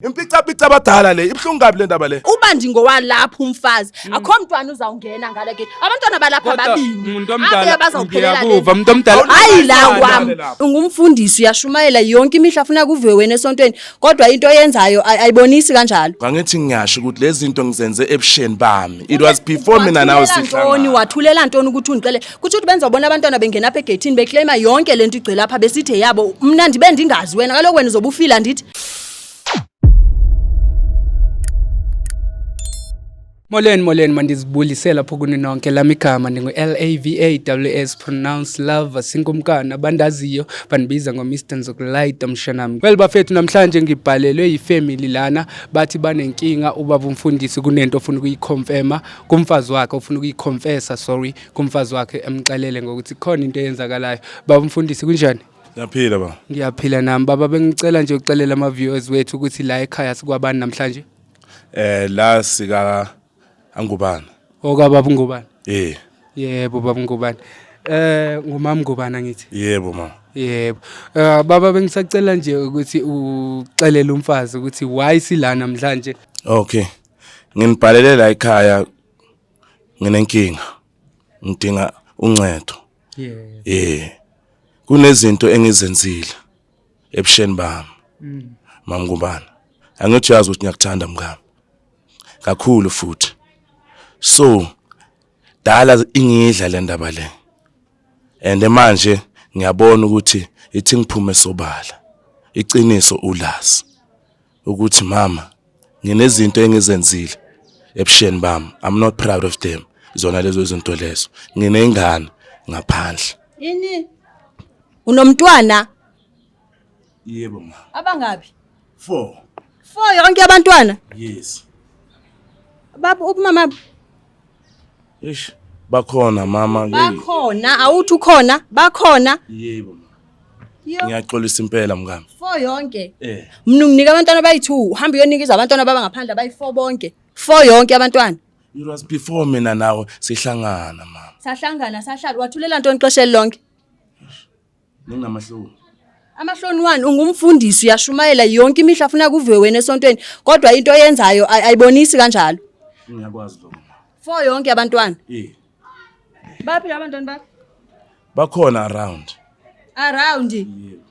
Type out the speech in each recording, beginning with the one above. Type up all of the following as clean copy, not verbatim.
Impicapica abadala le, ibuhlungu kabi le ndaba le. Uba ndingowalapha umfazi, akho mntwana uzawungena ngala gate. Abantwana balapha Kodwa babini. muntu omdala, Abuya bazawuphelela le. ngiyakuva, muntu omdala. Hayi la Awunamali kwami. lapho. Ungumfundisi uyashumayela yonke imihla funa kuve wena esontweni, kodwa into oyenzayo ayibonisi kanjalo. Angithi ngiyasho ukuthi lezi zinto ngizenze ebusheni bami. It was before mina nawe Wathulela ntoni sihlangana. wathulela ntoni ukuthi undixele kutsho ukuthi benzobona abantwana bengena apha egeyithini beclaima yonke le nto igcwele apha besithi yabo mna ndibe ndingazi wena kaloku wena uzobe ufila ndithi. Molweni, molweni, mandizibulisele lapho kuni nonke. Lami igama ndingu-LAVAWS, pronounce love sinkumkani. Abandaziyo bandibiza ngo-Mr Nzokulayita mshanami. Well bafethu, namhlanje ngibhalelwe yifamily lana, bathi banenkinga. Ubaba umfundisi kunento ofuna ukuyiconfirma kumfazi wakhe, ofuna ukuyiconfessa, sorry, kumfazi wakhe, emxelele ngokuthi khona into eyenzakalayo. Baba umfundisi, kunjani? Ngiyaphila ba. Ngiyaphila nami baba. Bengicela nje ukuxelela ama-viewers wethu ukuthi la ekhaya sikwabani namhlanje. La sika angubani? Okababa ngubani? Eh. Yebo baba ngubani. Ngumama ngubani ngithi? Yebo mama. Yebo. Baba bengisacela nje ukuthi uxelele umfazi ukuthi why sila namhlanje. Okay. Nginibhalele la ekhaya nginenkinga. Ngidinga uncedo. Yebo. Eh. Kunezinto engizenzile ebusheni bami. Mama ngubani? Angithi uyazi ukuthi ngiyakuthanda mngami. Kakhulu futhi. So dala ingidla le ndaba le. And manje ngiyabona ukuthi ithi ngiphume sobala. Iqiniso ulazi ukuthi mama nginezinto engizenzile ebusheni bami. I'm not proud of them. Zona lezo izinto lezo. Nginengane ngaphandle. Ini? Unomntwana? Yebo ma. Abangapi? 4. 4 yonke abantwana? Yes. Baba ubumama Eish bakhona mama. Hey. Bakhona, awuthi ukhona, bakhona. Yebo ma. Yo. Ngiyaxolisa impela mngami. 4 yonke. Eh. Mina unginika abantwana abayi-2, uhamba uyonikeza abantwana baba ngaphandle abayi-4 bonke. 4 yonke abantwana. It was before mina nawe sihlangana mama. Sahlangana sahlala, wathulela ntoni ixesha elilonke? Ninginamahloni. Amahloni wani? Ungumfundisi uyashumayela yonke imihla funa kuve wena esontweni, kodwa into oyenzayo ayibonisi kanjalo. Ngiyakwazi lokho. 4 yonke abantwana. Eh. Baphi abantwana bakho? Bakhona around. Around. Yebo.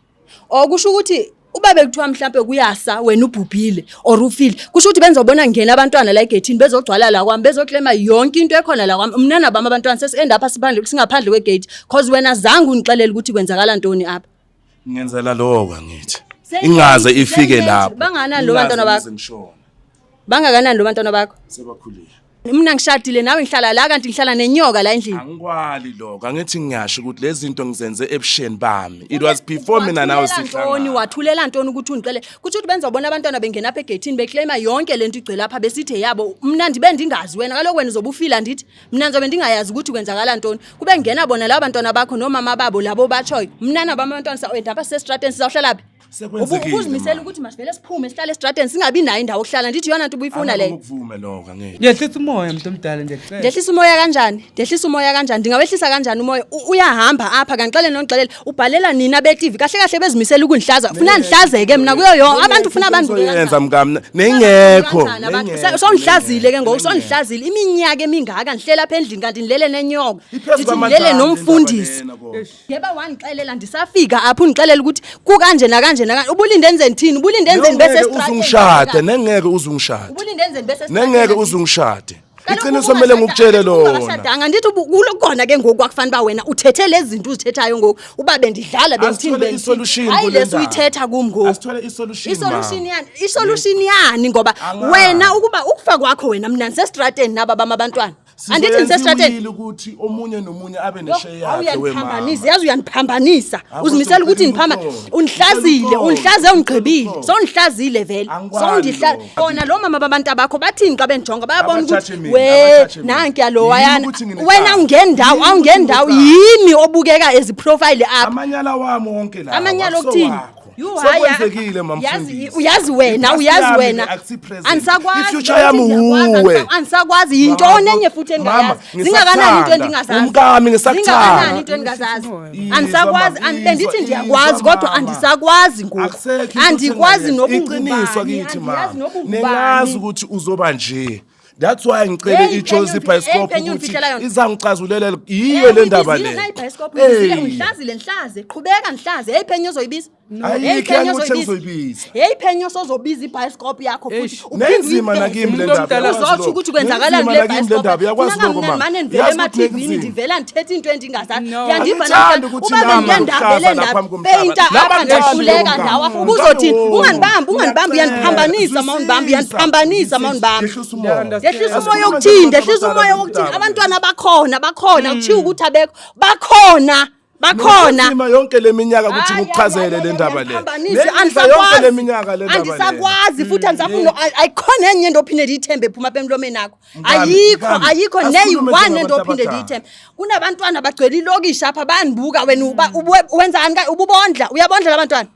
Okusho ukuthi uba bekuthiwa mhlambe kuyasa wena ubhubhile or ufile, kusho ukuthi benzobona ngena abantwana la egethini bezogcwala la kwami, bezoclaima yonke into ekhona la kwami. Mina nabami abantwana sesi-end apha siphandle, singaphandle kwegate cause wena zange ungixelele ukuthi kwenzakala ntoni apha. Ngenzela lokho angithi. Ingaze ifike lapho. Bangakanani lo bantwana bakho? Ngishona. Bangakanani lo bantwana bakho? Sebakhulile. Mina ngishadile nawe ngihlala la kanti ngihlala nenyoka la endlini. Angikwali lokho. Angithi ngiyasho ukuthi lezi zinto ngizenze ebusheni bami. It was before mina nawe Wathulela ntoni sihlangana. wathulela ntoni ukuthi undixelele? Kutsho ukuthi benzobona abantwana bengena apha egeyithini beclaima yonke le nto igcwele apha besithi yabo. Mna ndibe ndingazi wena kaloku wena uzobe ufila ndithi mna ndizobe ndingayazi ukuthi kwenzakala ntoni. Kube ngena bona labo bantwana bakho noomama babo labo batshoyo. Mna nabam abantwana sawenda apha sisestrateni sizawuhlala phi? Sekwenzekile, Ubuzimisela mama. ukuthi masivele siphume sihlale estrateni singabi nayo indawo yokuhlala ndithi yona nto ubuyifuna leyo. Angikuvume lokho angeke. Ngiyehlisa umoya muntu omdala ngiyacela. Ndehlisa umoya kanjani? Ndehlisa umoya kanjani? Ndingawehlisa kanjani umoya? Uyahamba apha kanixele nonixelele ubhalela nina be-TV kahle kahle bezimisela ukundihlaza. Funa ndihlazeke mna kuyo yonke abantu funa abantu Yenza mngami nengekho. Sondihlazile ke ngoku sondihlazile iminyaka emingaka ndihlela apha endlini kanti ndilele nenyoka. Iphezu Ndithi ndilele kwamandla nomfundisi. Ngeba wandixelela ndisafika apha undixelela ukuthi kukanje nakanje nakanje. Ubulinde enzeni thini? Ubulinde enzeni bese Nengeke uzungishade, nengeke uzungishade. Ubulinde enzeni bese Nengeke uzungishade. Iqiniso kumele ngikutshele lona. Ungashadanga ndithi kulokona ke ngoku kwakufanele uba wena uthethe lezi zinto uzithethayo ngoku uba bendidlala bendithini Asithole i-solution Hayi kule lesi ndaba. uyithetha kum ngoku. Asithole i-solution. Isolution mama. yani, isolution yani ngoba Angazi. wena ukuba ukufa kwakho wena mina ndisestrateni naba bam abantwana. Andithi Sizoyenza ndisestrateni. iwili ukuthi omunye nomunye abe nesheya yakhe Uyandiphambanisa, yazi uyandiphambanisa. Hawu, Uzimisela kodwa ukuthi ucela ndiphamba uxolo. undihlazile, Ucela uxolo. undihlaze ungigqibile. Ucela uxolo. Sowundihlazile vele. Angikwali Sowundihla lokho. bona lo mama babantu abakho bathini xa bendijonga bayabona ukuthi Abathathe mina, we abathathe mina. nankuya lo Yimi wayana. ukuthi nginecala. Wena awungendawo, Yimi ukuthi awungendawo nginecala. yimi obukeka ezi profile apha. Amanyala wami wonke la. Amanyala okuthini? Yhu, hayi, Sekwenzekile yazi mamfundisi. uyazi wena I-past uyazi yami wena le akusi-present. Andisakwazi I-future yami ukuthi ndiyakwazi, wuwe. andisakwazi yintoni enye futhi Mama, engingayazi zingakanani into ngisakuthanda. endingazazi Umkami ngisakuthanda. zingakanani into endingazazi Izwa, andisakwazi mama, bendithi izwa, ndiyakwazi izwa, kodwa mama. andisakwazi ngoku Akusekho into andikwazi othengayo. Iqiniso noba kithi mama. andiyazi noba Ningazi ungubani ukuthi uzoba nje. That's why ngicele Hey, iJozi Phenyo, Bioscope hey, Phenyo, ukuthi ungifihlela yona. izangicazulela yiyo le ndaba le. Hey. Hey. Ngihlazile ngihlaze qhubeka ngihlaze hey phenyo ozoyibiza. Ayikho Hey, Phenyo yani ukuthi ozoyibiza. engizoyibiza. Hey phenyo sozobiza ibhayisikop yakho futhi Eish. uphinde Nenzima uyiveze. nakimi le Umuntu ndaba. omdala uyakwazi uzotsho lokho. ukuthi kwenzakalani Nenzima kule nakimi le ndaba uyakwazi Funeka lokho mna mama. ndimane ndivela Uyazi ukuthi emativini nenzima. ndivela ndithetha into endingazazi No. uyandiva Angithandi namhlanje ukuthi uba nami bendike ndavele ngiluhlaza lapha phambi komhlaba. ndapeyinta Nami apha angithandi ndahluleka lokho. ndawa Mngani ubuzothini wami. ungandibambi ungandibambi uyandiphambanisa ma undibambi uyandiphambanisa ma undibambi Yehlisa umoya. Understand. yehlisa umoya Asikhulume wokuthini nje yehlisa umoya abantu wokuthini abadala. abantwana bakhona bakhona kuthiwa ukuthi abekho bakhona bakhona Nenzima yonke le minyaka ukuthi Hayi, ngikuchazele hayi, le ndaba le. uyandiphambanisa, Nenzima yonke le minyaka le ndaba le. andisakwazi futhi andisafuni ayikhona enye into ophinde ndiyithembe ephuma apha emlomeni akho Mngani, ayikho mngani, ayikho asikhulume neyi-one njengabantu into ophinde abadala. ndiyithembe kunabantwana bagcwele ilokishi apha bandibuka wena wenzani ka ububondla uyabondla labantwana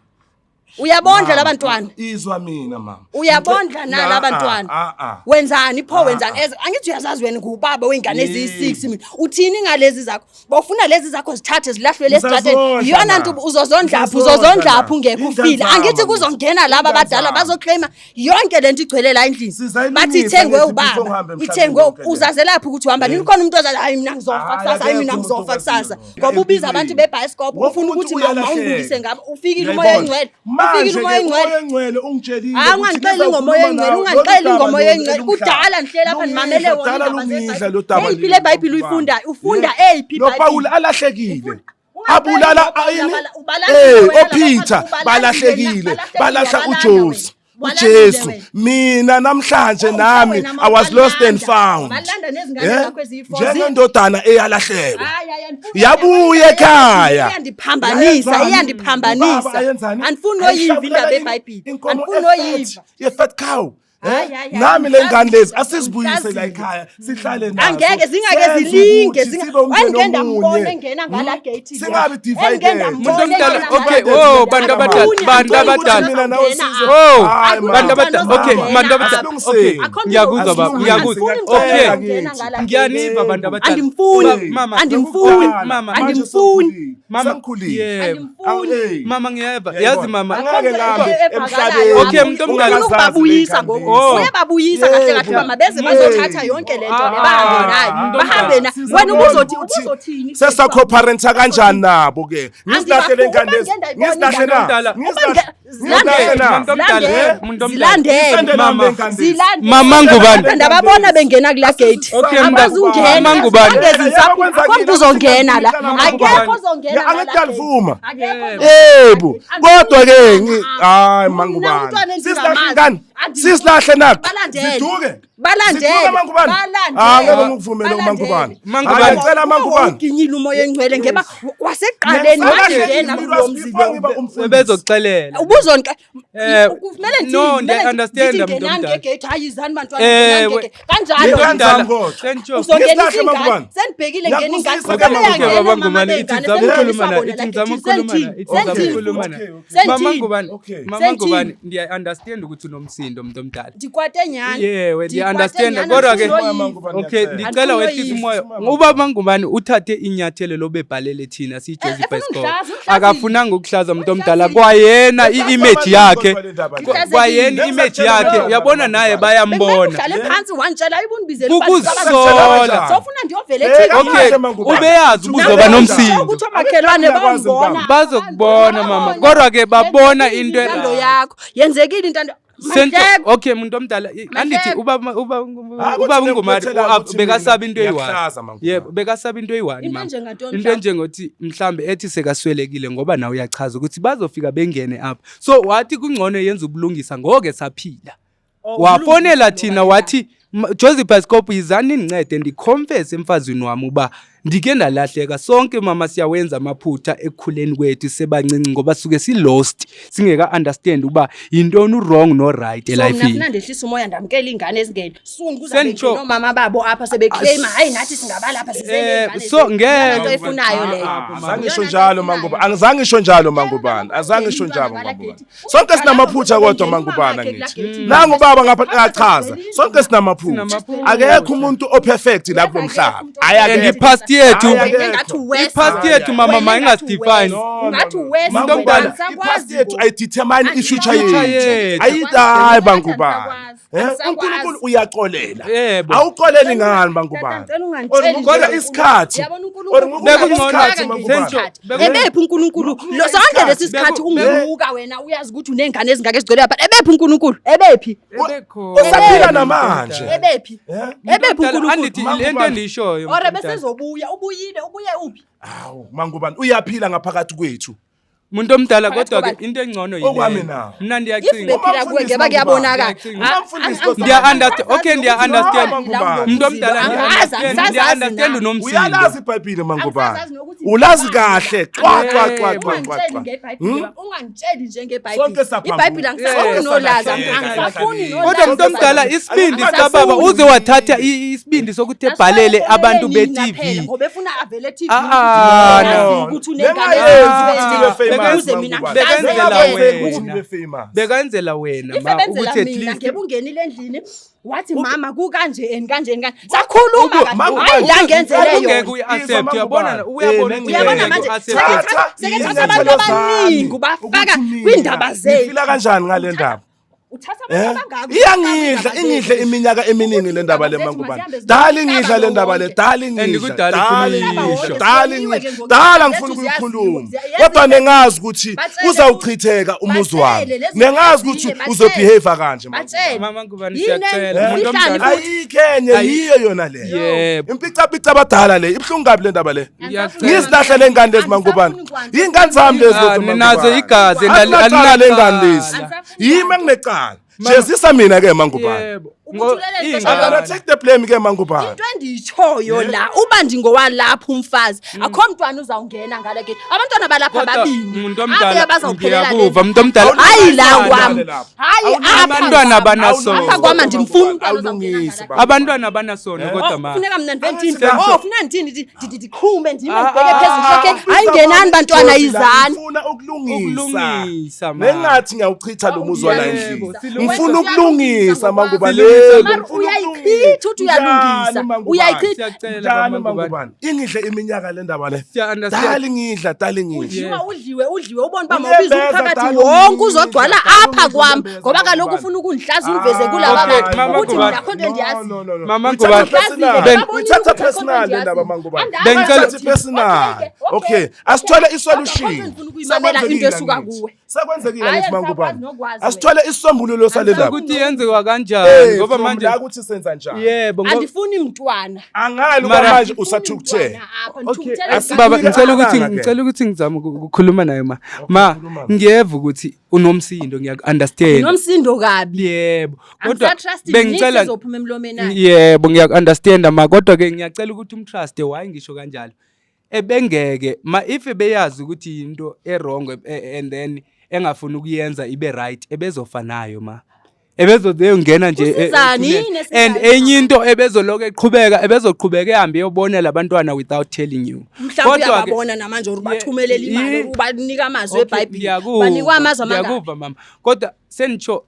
uyabondla labantwana Izwa mina mama. uyabondla na Na, labantwana ah, ah. wenzani pho wenzani angithi uyazazi wena ngubaba wey'ngane eziyi-six mina uthini ngalezi zakho bofuna lezi zakho zithathe zilahlwe lesitrateni Ngizazondla iyona na. nto uzozondlaphi Ngizazondla uzozondlaphi na. ungekho Ingane ufile zami angithi mina. kuzongena laba Ingane abadala zami. bazoclaima yonke le nto igcwele la endlini Sizayilungisa bathi ithengwe ngithi before ubaba ngihambe emhlabeni ithengwe yonke le. uzazelaphi ukuthi uhamba nini khona umuntu ozathi hayi mina ngizofa Hayi, kusasa hayi mina akekho umuntu ngizofa kusasa okwaziyo. ngoba ubiza abantu bebhayisikophu Wonke ufuna umuntu ukuthi uyalahleka. mawungibukise ngabo ufikile umoya Uyayibona? oyingcwele Manje ufikile ke umoya oyingcwele umoya oyingcwele ungitshelile Hayi ukuthi ungandixeli ngomoya ngizokhuluma oyingcwele nawe. ungandixeli Lolu ngomoya daba oyingcwele lolu kudala ngihleli apha ndimamele wona Kudala iindaba lungidla zeBhayibhile. lo daba Eyiphi le Bhayibhile uyifundayo ufunda eyiphi Lo Paul iBhayibhile alahlekile. Ungaxeli Abulala ngoPaul, ayini? ubalandile Eh, wena laba oPeter bantu, balahlekile, ubalandile, balahla ubalanda uJesu. wena. Ubalandile uJesu wena. mina namhlanje Oh, nami wena I was lost and wabalanda. found. Wabalanda nezingane Eh? zakho eziyi-four. Njengendodana eyalahlekwa. Hayi, hayi, andifuni- Yabuya ekhaya. Iyandiphambanisa, Yayenzani? iyandiphambanisa. Ubaba ayenzani? Andifuni noyiva indaba Ayihlabulela yeBhayibhile. inkomo Andifuni e-fat, noyiva. ye-fat cow. Eh? Hayi, hayi, hayi. Nami le ngane lezi asizibuyise la Ngihlazile. ekhaya sihlale nazo. Angeke zingake Senze zilinge ukuthi zinga- sibe umndeni Engike ndambona omunye. engena ngala gate Singabi divided. Umuntu omdala, okay, oh, bantu abadala, bantu abadala. Mina nawe size. Oh, Hayi, bantu mama. abadala, okay, bantu abadala, okay. Ngiyakuzwa baba, ngiyakuzwa. Okay. Ngiyaniva bantu abadala. Andimfuni. Mama, Andimfuni. Mama, Andimfuni. Mama, Sengikhulile. yebo. Andimfuni. Mama ngiyeva. Yazi mama. Angeke ngihambe Evakalayo. emhlabeni. Okay, muntu omdala. Ufuna ukubabuyisa ngoku. Oh. Uyababuyisa kahle kahle uba mabeze bazothatha yonke le nto le bahambe nayo. Ah, Bahambe na. Wena ubuzothi ubuzothini? Sesakho-parenta kanjani nabo ke? Ngisilahle le ngane lezi. Ngisilahle na? Mdala. Ngisilahle na? Muntu omdala, Eh? muntu omdala. Zilandele. Mama. Zilandele. Mama ngubani? Ndababona bengena kula gate. Okay, mnta- Abazungena. Mama ngubani? Akho mntu uzongena la. Akekho ozongena. Ya, angithi ngiyalivuma. Akekho. Yebo, kodwa ke hayi Mina mangubani. umntwana Sisilahle endingamazi. ingane. Sisilahle nakho. Balandele. Ziduke. Balandele. Ziduke mangubani. Balandele. Ah, ngeke ngikuvumele Balandele. mangubani. Mangubani. Hayi, ngicela mangubani. Uginyile umoya engcwele ngeba wasekuqaleni wangena kulo mzi lo. Bezokuxelela. Ubuzonqa kumele No, ndiya-understand, mntu ngenani omdala. ngegate hayi izani bantwana Ewe. ngenani ngegate kanjalo Mntu omdala, Kodwa. sentsho. uzongena Ngesilahle, isingane Mangubani. senibhekile ngena ingane Ngiyakuzwisa Okay, ke, okay, baba Ngubane, ithi ngizama ukukhuluma naye, ithi ngizama ukukhuluma naye, ithi ngizama ukukhuluma naye. Mama Ngubane, Okay. Mama Sentini. Ngubane, ndiya-understand ukuthi unomsindo mntu omdala. Ndikwate nyani. Yewe, Ndikwate ndiya-understand nyani, kodwa ke andifuni noyiva. okay, ndicela Andifuni wehlise noyiva. umoya. Ubaba Ngubane uthathe inyathelo lobebhalele thina siyiJozi Efuna Bioscope. ungihlaza, ungihlazile. Akafunanga ukuhlaza mntu omdala Ungihlazile. kwayena i-image yakhe. Ngihlazekile. Kwayena i-image yakhe uyabona naye bayambona. Uhlale phansi wantshela ayibundibizela Kukuzisola. Sofuna ndiyovela Eh, eThekwini. Okay, Mangubane. ubeyazi ubuzoba nomsindo. Ukuthi omakhelwane bambona. Bazokubona mama. Kodwa ke babona into intando yakho. Yenzekile intando. Sento Mahleko. okay muntu omdala andithi Mahleko. ubaba uba Hayi, ubaba ukuthi uNgumane ngikuthela ukuthi bekasaba mina into eyi-one ngiyakuhlaza, Mangubane. yebo bekasaba into eyi-one Into mama enjengantoni into mhlawumbe? enjengothi mhlambe ethi sekaswelekile ngoba nawe uyachaza ukuthi bazofika bengene apha so wathi kungcono yenza ubulungisa ngoke saphila wafonela thina wathi Joseph Bioscope yizani nindincede ndikhomfese emfazini wami uba Ndike ndalahleka. Sonke mama siyawenza amaphutha ekukhuleni kwethu sebancinci, ngoba suke si-lost, singeka-understand uba yintoni u-wrong no-right So mna elifini. funa ndehlisa umoya, ndamkela iingane ezingena soon, kuzabe Senditsho- noomama babo apha sebeclaima, hayi, nathi singabalapha Eh, so ngeke- into efunayo leyo. Azange ngisho njalo, Mangubana. Angizange ngisho njalo, Mangubana. Azange ngisho njalo, Mangubana. Sonke sinamaphutha kodwa, Mangubana, ngithi. Nangu baba ngapha ayachaza. Sonke sinamaphutha. Sinamaphutha. Akekho umuntu operfect la kulomhlaba. And Ayakekho. i-past yethu, Hayi, i-past yethu mama mayingasidefine. Ungathi wes. Umuntu omdala. I-past yethu ayidetermine i-future Future yethu. yethu. Ayidayi, Mangubana. Eh, Angisakwazi. uNkulunkulu uyaxolela. Yebo. Awuxoleli ngani, Mangubana? Or ngikunika isikhathi. Or ngikunika isikhathi, Mangubana. Ebephi uNkulunkulu lo sonke lesi sikhathi? Ungibuka wena, uyazi ukuthi unengane ezingaka ezigcwele lapha. Ebephi uNkulunkulu? Ebephi? Usaphila namanje. Ebephi? Ebephi uNkulunkulu? Andithi le nto endiyishoyo. Ore besezobuya, ubuyile, ubuye uphi? Hawu, Mangubana, uyaphila ngaphakathi kwethu. Muntu omdala, Phakathi kodwa ke kwabani? into engcono Okwami yileyo. nawe. Mna If ndiyacinga. bephila kuwe ngeba kuyabonakala. Ndiyacinga. Umamfundisi kodwa- Ndiya-understand, okay, ndiya-understand. Mangubana. Umuntu omdala, Angazi, ndiya-understand, angisazazi ndiya-understand nami. unomsindo. Uyalazi iBhayibheli, Mangubana. Angisazazi nokuthi Ulazi kahle. Cwa cwa cwa cwa cwa Ungangitsheli cwa. ngeBhayibheli, ungangitsheli nje Sonke ngeBhayibheli. saphambuka. IBhayibheli angisafuni Sonke nolazi, salahleka. angisafuni nolazi. Kodwa umuntu omdala, isibindi Angisafuni. sikababa, uze wathatha isibindi sokuthi ebhalele abantu be-TV. Ngoba efuna avele e-TV. Ah, ah, no. Ukuthi unengane Bengayenzi ukuthi ngibe ezigcwele, famous, ukuze mina Mangubana. Bekenzela ngihlazeke. Bengayenzi wena. ukuthi ngibe famous. Bekenzela wena If ma ebenzela ukuthi at mina, least ngebe ungenile endlini wathi, mama, kukanje and kanje and kanje, sakhuluma kahle. Mangubana, Hayi, la ngenzele ubungeke yona. uyi-accept, uyabona, uyabona ukuthi Uyabona ngeke manje, u-accept. sekethatha abantu abaningi ubafaka kwindaba zethu. Ngifila kanjani ngale ndaba? Uthatha Eh? abantu abangaka. Iyangidla, ingidle iminyaka eminingi le ndaba le, Mangubana. Dala ingidla le ndaba le, dala And ingidla. kudala Dala ifuna ingidla, uyisho. dala ingidla. Dala ngifuna ukuyikhuluma. Kodwa nengazi ukuthi uzawuchitheka umuzi wami. Nengazi ukuthi uzobehave kanje. Mangubana. Batshele. Mama Ngubane, Yini siyacela. enye? Umuntu Ihlani omdala. futhi. Ayikho enye, yiyo yona le. Yebo. Impicapica abadala le, ibuhlungu kabi le ndaba le. Ngiyacela. Ngizilahle le ngane lezi, Mangubana. Ingane zami lezi Ah, kodwa, ninazo Mangubana. igazi, Azinacala le ngane lezi. alinacala. Yimi enginecala. Jezisa mina ke, Mangubana. Yebo. Ubuthulele Ingane. I'm gonna take the blame ke, Mangubana. Into endiyitshoyo la, uba ndingowalapha umfazi, akho mntwana uzawungena ngale gate. Abantwana balapha Kodwa babini umuntu omdala, abuya bazawuphelela le. ngiyakuva, umuntu omdala. Hayi la Awulungisi kwam, lapho. hayi apha Abantwana kwam. abanasono. Apha kwam andimfuni umntwana ozawungena Awulungisi, ngala. baba. Abantwana banasono kodwa Oh, ma. funeka mna ndibe ndithini? Senzo. Oh, funeka ndithini? Ndiqhume ndime Ah, ndibheke ah, phezulu. ah, Okay, hayi, ngenani bantwana, yizani. Ngifuna ukulungisa. Ukulungisa, ma. Nengathi ngiyawuchitha lo muzi wala Yebo, endlini. silungisa. Ngifuna ukulungisa, Mangubana. Silungisa. Yebo, Mara ngifuna uyayichitha, uthi uyalungisa. Njani, Mangubana? Uyayichitha. Siyacela, Njani, Mama Ngubane. Mangubana? Ingidle iminyaka le ndaba le. Siya-understand. Dala ingidla, dala ingidla. Udliwa, udliwe, udliwe, ubone uba Unembeza, mawubiza umphakathi dala wonke ungidla, uzogcwala dala apha ungidla, kwam, unembeza, ngoba kaloku Mangubana. ufuna ukundihlaza undiveze kulaba Okay, bantu Mama ukuthi Ngubane. mina akho nto endiyaziyo. No, no, no. Mama Uyithatha Ngubane. personal. Ben- Uyithatha personal le ndaba, Mangubane. Bengicela- Uyithatha personal. Okay, asithole isolution. Ukuyimamela into esuka kuwe. Sekwenzekile Hayi, ngithi, Mangubane. angisakwazi nokwazi. Asithole isisombululo sale ndaba. Ukuthi yenziwa kanjani Eh, ngoba from manje la ukuthi senza njani. Yebo, Andifuni mntwana. Angali Mara- kwamanje usathukuthele. Okay, Asikunike baba, ngicela ukuthi amalanga ke. ngicela ukuthi ngizame ukukhuluma naye ma. Ma, khuluma. ngiyeva ukuthi unomsindo, ngiyaku-understand. Nomsindo kabi. Yebo. Kodwa Angisatrust bengicela ezophuma emlomeni akhe. Yebo, ngiyaku-understand ma, kodwa ke ngiyacela ukuthi umtrust. Why ngisho kanjalo? Ebengeke ma if ebeyazi ukuthi into e-wrong and then engafuni ukuyenza ibe right, ebezofa nayo ma. Ebezozeyongena nje Kusizani? ethuneni. Yini esizayo? And enye into, ebezoloko eqhubeka, ebezoqhubeka ehambe eyobona labantwana without telling you. Mhlawumbe Kodwa ke- uyababona namanje, or ubathumelela imali, or ubanika amazwi Okay, eBhayibheli. ngiyakuva, Banikwa amazwi amangaki? Ngiyakuva mama, kodwa senitsho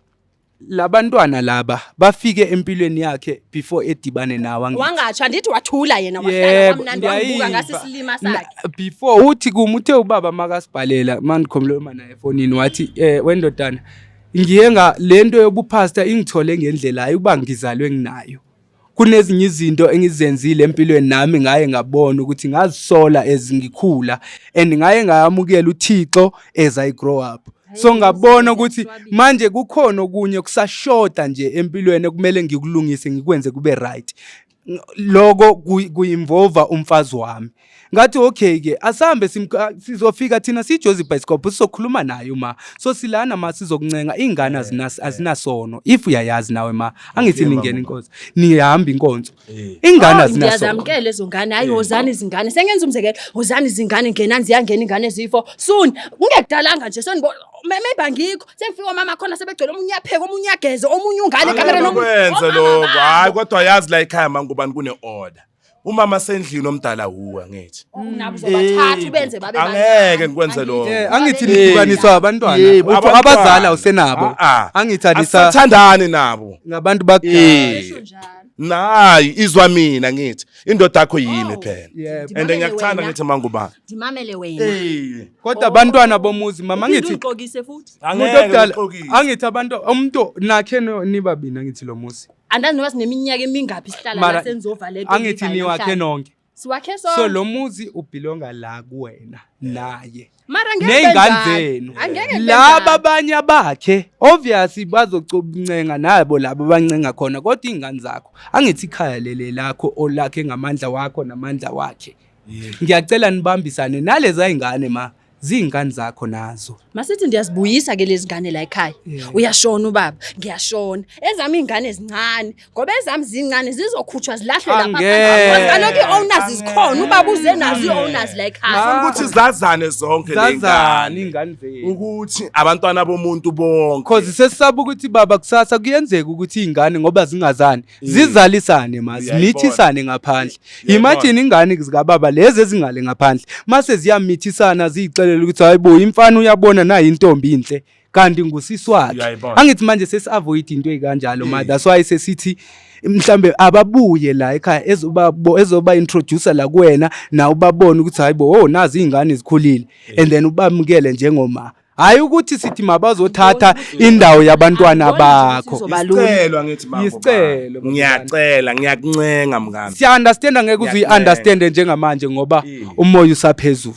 labantwana laba bafike empilweni yakhe before edibane nawe, angithi? Wangatsho, andithi wathula yena, wahlala Yebo, kwamnandi, wangibuka ngiyayiva. ngasisilima sakhe. Before uthi kum, uthe ubaba makasibhalela mandikhomloma naye efonini, wathi wendodana, ngiye nga lento yobuphasta ingithole ngendlela, hayi uba ngizalwe nginayo. Kunezinye izinto engizenzile empilweni nami, ngaye ngabona ukuthi ngazisola as ngikhula, and ngaye ngayamukela uThixo as I grow up. So ngabona ukuthi manje kukhona okunye kusashoda nje empilweni ekumele ngikulungise, ngikwenze kube right. Loko kuyi-involve umfazi wami. Ngathi okay ke, asambe, sizofika thina sijozi bioscope, sizokhuluma naye uma so silana ma sizokuncenga ingane azinasono. If uyayazi nawe ma, angithi ningena inkonzo, nihamba inkonzo, ingane Oh, azinasono. Ngiyazamkela ezo ngane. Hayi, wozani izingane, sengenza umzekelo, wozani izingane, ngenani, ziyangena ingane ezifo soon, kungekudalanga nje senibona, maybe angikho, sengifika omama khona sebegcwele, omunye uyapheka, omunye uyageza, omunye ungane ekamereni, Kwenze omama lokho. babo. Hayi, kodwa yazi la ekhaya mangubani kune-order, umama sendlini omdala wuwe, angithi? Nabo uzobathatha ubenze babe Angeke ngikwenze lokho. Angithi nihlukaniswa abantwana? Yebo, Uthi abantwana. abazali awusenabo? Ah, ah. Angithi alisa Asathandani nabo. ngabantu bakudala. Nayi, izwa mina ngithi indoda yakho yimi Oh. phela. Yebo. And ngiyakuthanda, ngithi mangubani. Ndimamele wena. Kodwa abantwana bomuzi, mama, Uphinde angithi ungixokise futhi. umuntu Angeke omdala, ngikuxokise. angithi abantu, umuntu nakhe nibabini, angithi lo muzi Andazi noba sineminyaka emingaphi sihlala Mara, la, senizova lento angithi engiyivayo niwakhe namhlanje. nonke? Siwakhe So sonke. lo muzi ubhilonga la kuwena naye Mara ngeke ney'ngane kube njalo. zenu. Angeke kube Laba njalo. abanye abakhe obviously bazocincenga nabo labo abancenga khona, kodwa iy'ngane zakho, angithi ikhaya lele lakho olakhe ngamandla wakho namandla wakhe. Ngiyacela nibambisane naleza y'ngane, ma ziy'ngane zakho nazo. Masithi ndiyazibuyisa ke lezi ngane la ekhaya. Uyashona ubaba, ngiyashona. Ezami iy'ngane zincane, ngoba ezami zincane zizokhutshwa zilahlwe lapha. Angeke. Kaloku ii-owners zikhona, ubaba uze nazo ii-owners la ekhaya. Ngifuna ukuthi zazane zonke le Zazane ngane. iy'ngane zenu. Ukuthi abantwana bomuntu bonke. Cause sesisaba ukuthi baba kusasa kuyenzeka ukuthi iy'ngane ngoba zingazani zizalisane, ma Uyayibona. zimithisane ngaphandle. Uyayibona. Imagine ingane zikababa lezi ezingale ngaphandle mase ziyamithisana, ziyixelela ukuthi hayi bo, imfana uyabona nayi intombi inhle, kanti ngusisi wakhe. Uyayibona. Angithi manje sesi-avoid into ey'kanjalo, ma that's why sesithi mhlambe ababuye la ekhaya, ezoba introducer la kuwena, na ubabone ukuthi hayi bo, oh, nazi iy'ngane zikhulile, and then ubamukele njengoma. Hayi ukuthi sithi mabazothatha indawo yabantwana Angiboni nje ukuthi bakho. izoba lula. Isicelo, angithi mangubani. Isicelo, baba. Ngiyacela, ngiyakuncenga mngani. Siya-understanda ngeke uze Ngiyakuncenga. uyi-understande njengamanje ngoba umoya usaphezulu,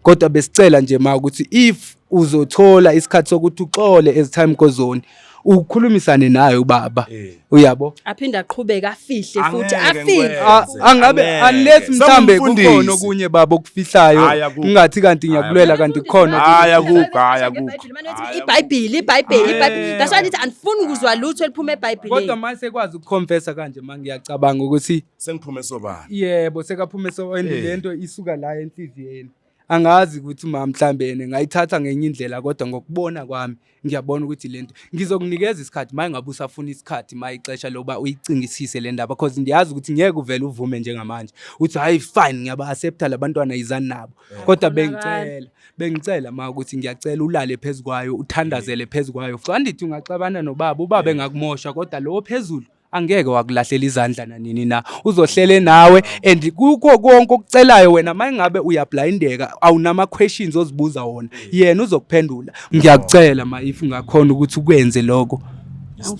kodwa besicela nje ma ukuthi if uzothola isikhathi sokuthi uxole as time goes on, ukhulumisane naye ubaba. Uyabo? Aphinde aqhubeke afihle futhi Angeke afihle. ngikwenze. Angabe Angeke. unless mhlambe Sengumfundisi. kukhona okunye baba okufihlayo. Hhayi, akukho. Ngingathi kanti ngiyakulwela, kanti kukhona. Hhayi, akukho, hhayi, akukho. IBhayibheli, iBhayibheli, iBhayibheli. That's why ndithi andifuni ukuzwa lutho eliphuma eBhayibhelini. Kodwa mase sekwazi ukuconfessa kanje, ma ngiyacabanga ukuthi Sengiphume sobala. Yebo, sekaphume so, and lento isuka la enhliziyeni. Angazi ukuthi ma mhlambe yena ngayithatha ngenye indlela, kodwa ngokubona kwami ngiyabona ukuthi lento ngizokunikeza isikhathi ma ngabe usafuna isikhathi, ma ixesha lokuba uyicingisise le ndaba, cause ndiyazi ukuthi ngeke uvele uvume njengamanje uthi hayi fine, ngiyaba-accepta labantwana, yizani nabo. Kodwa bengicela ma ukuthi ngiyacela ulale phezu kwayo, uthandazele phezu kwayo. Andithi ungaxabana nobaba, ubaba engakumosha, kodwa lo phezulu angeke wakulahlela izandla nanini na, uzohlele nawe. And kukho konke okucelayo wena, uma ngabe uyablindeka, awunama questions ozibuza wona, yena uzokuphendula. Ngiyakucela ma if ungakhona ukuthi ukwenze lokho.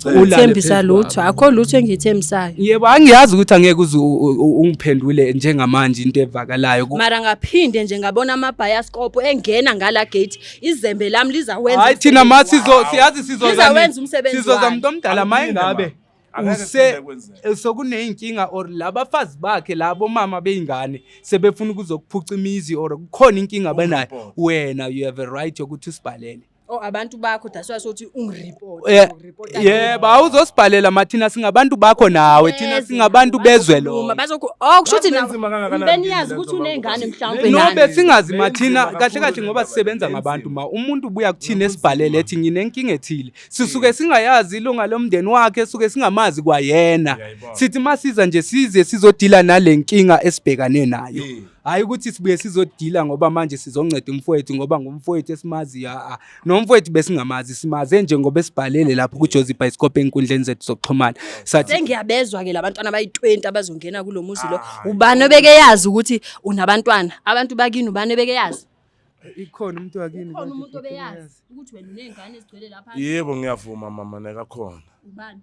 Ulale Thembisa phezu lutho, akho lutho engiyithembisayo. Yebo, angiyazi ukuthi angeke uze ungiphendule njengamanje into evakalayo. Mara ngaphinde nje ngabona amabhayaskopo engena ngala gate, izembe lami lizawenza Hayi, thina ma umsebenzi sizo siyazi sizoza Lizawenza umsebenzi sizoza walo. umuntu omdala ma Akuphinde, ingabe ma. Angeke use kuphinde kwenzeke. Sokuneyinkinga or labafazi bakhe labo mama beyingane sebefuna ukuzokuphuca imizi or kukhona inkinga abenayo, Ungireport. wena you have a right yokuthi usibhalele. Oh, abantu bakho, that's why sothi ungireport. Yebo, awuzosibhalela ma, thina singabantu bakho nawe, thina singabantu bezwe lo. Oh, kusho ukuthi Benzima kangakanani beniyazi kimi ukuthi lento, unengane baba? mhlawumbe No, nani. besingazi ma Benzima thina kahle kakhulu kahle ngoba le sisebenza ndaba, ngabantu benzima. ma. Umuntu ubuya kuthina esibhalele ethi nginenkinga ethile, sisuke singayazi ilunga lomndeni wakhe, suke singamazi kwayena. Uyayibona. Sithi masiza nje size sizodila nale nkinga esibhekane nayo. Hayi ukuthi sibuye sizodila ngoba manje sizonceda umfowethu ngoba ngumfowethu esimaziyo. A nomfowethu besingamazi, simaze nje ngoba esibhalele lapho kuJozi Bioscope enkundleni zethu zokuxhumana, sathi Sengiyabezwa-ke labantwana abayi-20 abazongena kulo muzi lo. Ubani obekeyazi ukuthi unabantwana? Abantu bakini, ubani obekeyazi? Ikhona umuntu wakini? Khona umuntu obeyazi ukuthi wena uney'ngane ezigcwele lapha? Yebo, ngiyavuma mama, nekakhona. Ubani?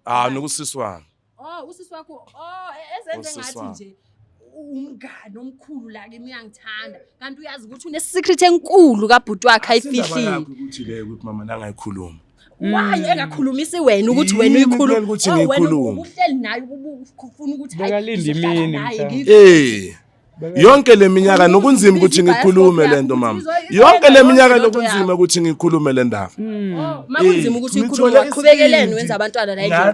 Ah, nokusisi wami. Oh, usisi wakho. Oh, ezenze Usisi ngathi wami. nje umngani omkhulu la kimi, uyangithanda, kanti uyazi ukuthi une-secret enkulu kabhuti wakhe Indaba ayifihlile. yakho ukuthi leyo ukuthi mama nangayikhuluma. Why engakhulumisi wena ukuthi wena Yimi uyikhuluma? kumele ukuthi Oh, wena ngiyikhulume. ubuhleli naye, ufuna ukuthi hayi, Bekalinde ngizohlala imini naye, mhlawumbe. Eh. Yonke leminyaka nokunzima ukuthi ngikhulume lento mama. Yonke leminyaka lokunzima ukuthi ngikhulume le ndaba. Oh, makunzima ukuthi Eh, uyikhulume, ngithole waqhubekeleni isibindi. wenza abantwana la endlini?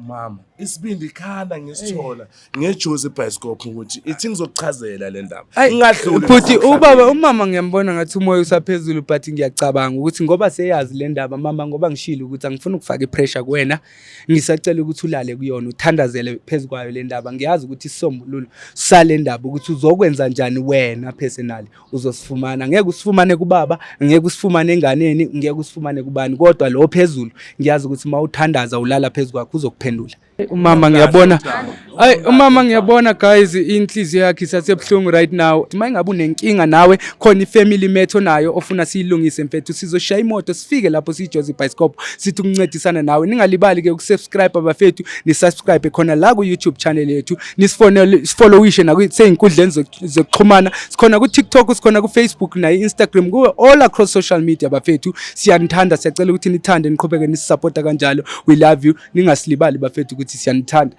Mama, isibindi khana ngisithola ngejuice ibhayisikophu ukuthi ithi ngizokuchazela le ndaba. Ayi, Ngingadluli. Bhuti, ubaba, umama ngiyambona ngathi umoya usaphezulu, but ngiyacabanga ukuthi ngoba seyazi le ndaba mama, ngoba ngishilo ukuthi angifuni ukufaka ipressure kuwena, ngisacela ukuthi ulale kuyona, uthandazele phezu kwayo le ndaba. Ngiyazi ukuthi isisombululo sale ndaba ukuthi uzokwenza njani wena personally uzosifumana. Ngeke usifumane kubaba, ngeke usifumane enganeni, ngeke usifumane kubani, kodwa lo phezulu ngiyazi ukuthi uma uthandaza ulala phezu kwakhe uzokuphendula. Umama ngiyabona, ayi, umama ngiyabona guys, inhliziyo yakhe isasebuhlungu right now. Uma ingabe unenkinga nawe khona, i-family matter onayo ofuna siyilungise mfethu, sizoshaya imoto sifike lapho siyiJozi Bioscope, sithi ukuncedisana nawe. Ningalibali ke ukusubscribe abafethu, nisubscribe khona la ku-YouTube channel yethu, nisifonele, sifollowishe naseyinkundleni zokuxhumana. Sikhona ku-TikTok, sikhona ku-Facebook nayi-Instagram, kuwe all across social media bafethu. Siyanithanda, siyacela ukuthi nithande, niqhubeke nisisapota kanjalo. We love you, ningasilibali bafethu ukuthi siyanithanda.